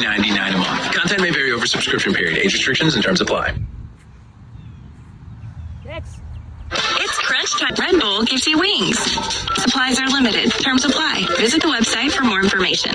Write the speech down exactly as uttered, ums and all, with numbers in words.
ninety-nine a month. Content may vary over subscription period. Age restrictions and terms apply. It's crunch time. Red Bull gives you wings. Supplies are limited. Terms apply. Visit the website for more information.